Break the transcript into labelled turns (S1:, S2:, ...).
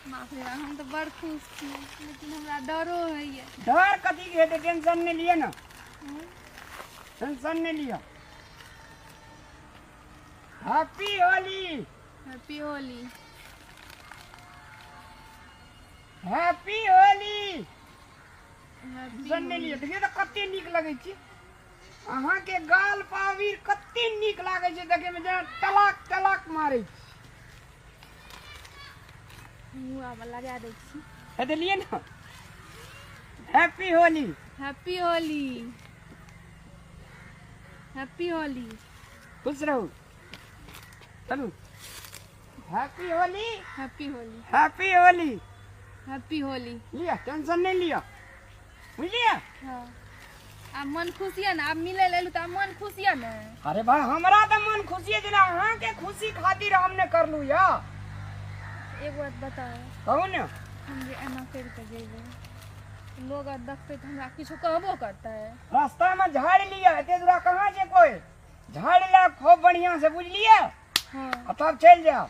S1: बाप रे बाप, हम तऽ बड़ खुश छी, लेकिन हमरा डरो होइए।
S2: डर कथी के हेतै? टेंशन नहि लिअ ने, टेंशन नहि लिअ। Happy Holi.
S1: Happy Holi.
S2: Happy Holi. Tension नहि लिअ। देखियौ तऽ कते नीक लगै छै अहाँके गाल पावीर, कते नीक लागै छै देखैमे, जेना टलाक टलाक मारै छै।
S1: मुँह आब लगा दै छी।
S2: हे देलियै ने। Happy Holi.
S1: Happy Holi. Happy Holi.
S2: खुश रहू। चलू, happy Holi.
S1: Happy Holi.
S2: Happy Holi.
S1: Happy Holi.
S2: लिअ, टेंशन नहि लिअ, बुझलियै?
S1: हँ, आब मन खुश यऽ ने? आब मिलै लए एलहुँ तऽ आब मन खुश यऽ ने?
S2: अरे भाई, हमरा तऽ मन खुशी है, जेना अहाँके खुशी खातिर हम ने करलू यऽ।
S1: एक बात बताउ।
S2: कहू ने।
S1: हम जे एना करि कऽ जेबै, लोग आर देखतै तऽ हमरा किछो कहबो करतै?
S2: रास्तामे झाड़ि लिअ, एते दूरा कहाँ छै कोइ? झाड़ि ले खूब बढ़िआँ से, बुझलियै?
S1: हँ।
S2: आ तब चलि जायब।